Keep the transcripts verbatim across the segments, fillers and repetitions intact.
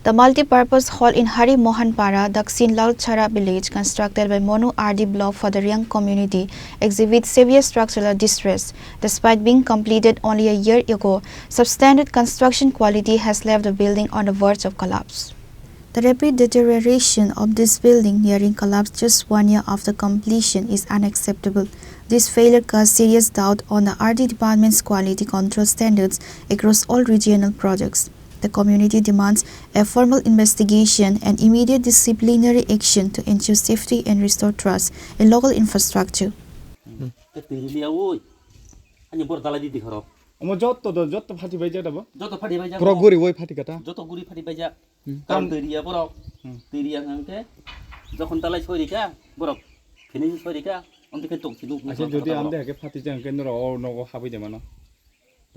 The multi-purpose hall in Hari Mohan Para, Dakshin Lalchara village, constructed by Monu R D block for the Reang community, exhibits severe structural distress. Despite being completed only a year ago, substandard construction quality has left the building on the verge of collapse. The rapid deterioration of this building nearing collapse just one year after completion is unacceptable. This failure casts serious doubt on the R D department's quality control standards across all regional projects. The community demands a formal investigation and immediate disciplinary action to ensure safety and restore trust in local infrastructure. Te twi liya oi. Ani bor dalai di di khoro. Omo jotto do, jotto phati bai jak dabo. Joto phati bai jak. Pura guri oi phati kata. Joto guri phati bai jak. Hmm. Karon twi riya borok. Hmm. Twi riya hangke. Jokhon dalai soi rika borok. Khini soi rika. Onti khe tong sidu. Acha jodi amde hake phati jang ke noro o nogo habai de mano.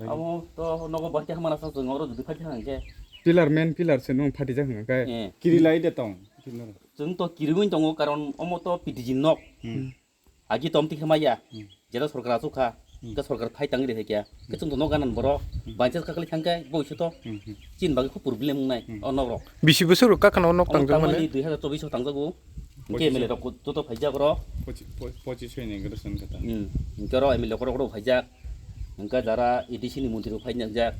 Amo to nogo bahti hamana sa jeng oro jodi phati hangke. Pillar, main pillar se nung phati jak hangke. Eh. Kiri lai de tong. Jeng to kiri win tongo karon omo to P T G nok. Hmm. Agi tom tikhe maya, Hmm. Jeta sorkar asuk kha, Hmm. Hingke sorkar phai tangri hai kya, Hmm. Khe chwng to nok ganan boro, Hmm. Banchas kakali thangkhe, bo isu to, Hmm, hmm. Chin bagwi khub problem wngnai, Hmm. O nok rok. Bisi bwswk rok kakhano nok Omo tangjak tangmani mani? Dui hazar chobbish o tangjak o, hingke Pochisho. M L A rok joto phaijak oro. Pochi-, po-, pochisho ni gada san kata. Hmm. Hingke oro M L A rok rok phaijak, hingke jara A D C ni montri rok phai nangjak,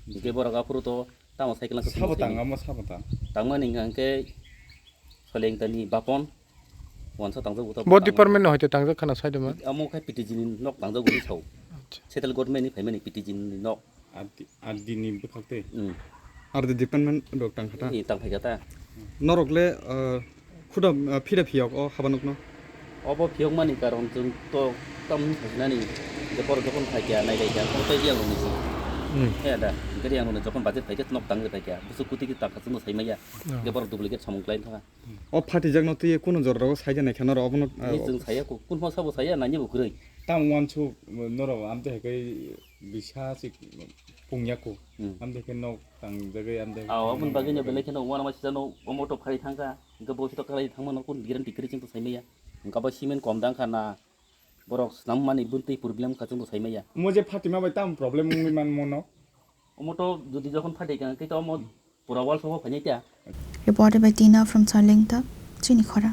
hingke borok aphuru to tamo cycle ang Sabo tang, amo sabo tang. Tangmani hingke Soleng tani bapon, wansa tangjak uta Bo tang- department no hoite tangjak khana saidima. Amo khai P T G ni nok tangjak uri sao. Acha. Central government ni phaimani P T G ni nok. Adi, adi ni bwkhak tei. Hmm. Ar the department rok tang khata. Ni tang phai khata. Norok le, uh, khuda, uh, phida phiyok o haba nokno. Obo phiyok mani karon chwng to tam sajinani je bor jokon phai kya nai lai kya kono tai yang ni. Hmm. He da, gari yang ni jokon budget phai kya nok tang phai kya. Busu kuti ki tak khasung sai maya. Oh. Je bor duplicate samung klai thanga. O phatijakno twiwi kunu jorao saida naikha norok obono, Ni ah, chwng saya ku, kun hwnsa bo saya, nani bo kwrwi. Tamo uansuk norok amtwi hai khe bisa si pungya ku. Hmm. Amtwi khe nok tangjagwi amtwi khe Ah, aboni bagwi no belai kheno uanama sijano, omo to phari thangkha, hingke bo sito kalai thangmano kun guarantee kwrwi chwng to saimaya. Hingke abo cement kom dang kha na, borok swnam mani buntwi problem kha chwng to saimaya. Omo je phatima bai tamo problem wngwi manmo no? Omo to jodi jokhon phatikha, hingke to omo Pura wall sobo phainai ta. Reported by Tina from Salengta, Chini Khorang.